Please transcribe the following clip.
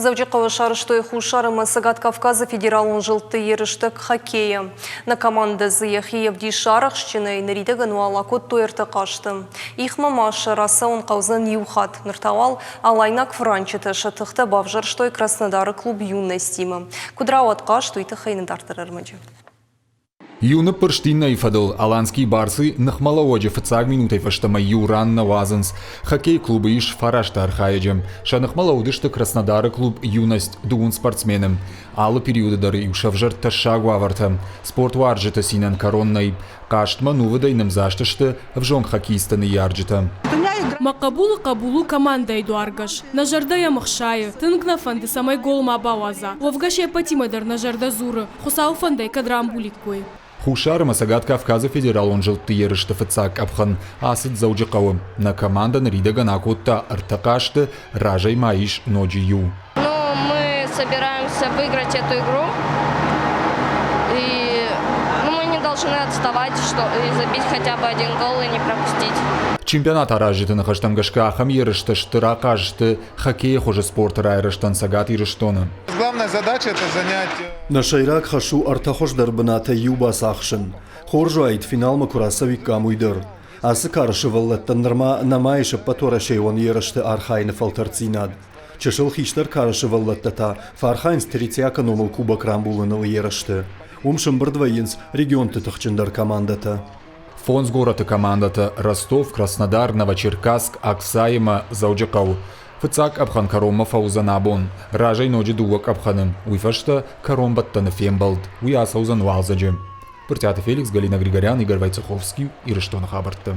Дзӕуджыхъӕуы сарӕзтой Хуссар ӕмӕ Цӕгат Кавказы федералон зылдты ерыстӕ хоккейӕ. Нӕ командӕ дзы йӕхи ӕвдисы арӕхстджынӕй, ныридӕгӕн уал акодтой ӕртӕ хъазты. Ихмӕ ма сӕ рацӕуын хъӕудзӕн иу хатт. Ныр та уал алайнаг фыранчытӕ сӕ тыхтӕ бавзӕрстой Краснодары клуб «Юность»-имӕ. Куыд рауад хъазт, уый тыххӕй нӕ дарддӕр ӕрмӕджы. Иу ныппырст иннӕйы фӕдыл Аланскийы Барсы ныхмӕлӕууӕджы фыццаг минутӕй фӕстӕмӕ иу ран нӕ уадзынц. Хоккейы клубы ис фараст архайӕджы. Сӕ ныхмӕ лӕудысты Краснодары клуб «Юность» дыууын спортсмены. Алы периоды дӕр-иу сӕвзӕрд тӕссаг уавӕртӕ. Спортуарзджыты цинӕн кӕрон нӕй. Хъазтмӕ нувыдӕй нымдзаст сты ӕвзонг хоккеисты ныййарджытӕ. Мӕ хъӕбулы хъӕбул у командӕйы дуаргӕс. Нӕ зӕрдӕ йӕм ӕхсайы. Тынг нӕ фӕнды, цӕмӕй гол ма бауадза. Уӕвгӕ се ппӕтимӕ дӕр нӕ зӕрдӕ дзуры, Хуыцауы фӕндӕй кӕд рамбуликкой. Хуссар ӕмӕ Цӕгат Кавказы федералон зылдты ерысты фыццаг къӕпхӕн ацыд Дзӕуджыхъӕуы. Нӕ командӕ ныридӕгӕн акодта ӕртӕ хъазты, разӕй ма ис ноджы иу. Ну, мы собираемся выиграть эту игру. И ну, мы не должны отставать что, и забить хотя бы один гол и не пропустить. Чемпионат аразджыты ныхӕстӕм гӕсгӕ ахӕм ерыстӕ стыр ахъаз сты хоккейы хуызы спорты райрӕзтӕн Цӕгат Ирыстоны. Главная задача это занять. Нӕ сӕйраг хӕс у ӕртӕ хуыздӕр бынатӕй иу бацахсын. Хорз уаид, финалмӕ куы рацӕуиккам, уый дӕр. Ацы кары сывӕллӕттӕн нырма нӕма ис ӕппӕтуӕрӕсейон ерысты архайыны фӕлтӕрддзинад. Чысыл хистӕр кары сывӕллӕттӕ та фӕархайынц Третьяка номыл кубок рамбулыныл ерысты. Уым сӕмбырд вӕййынц регионты тыхджындӕр командӕтӕ. Фондз горӕты командӕтӕ Ростов, Краснодар, Новочеркасск, Аксай ӕмӕ Дзӕуджыхъӕу. Фыццаг къӕпхӕн кӕронмӕ фӕуыдзӕн абон. Разӕй ноджы дыууӕ къӕпхӕны, уый фӕстӕ кӕронбӕттӕны фембӕлд. Уый ацӕудзӕн уалдзӕджы. Брытъиаты Феликс, Галина Григорян, Игорь Войцеховский, Ирыстоны хабӕртты.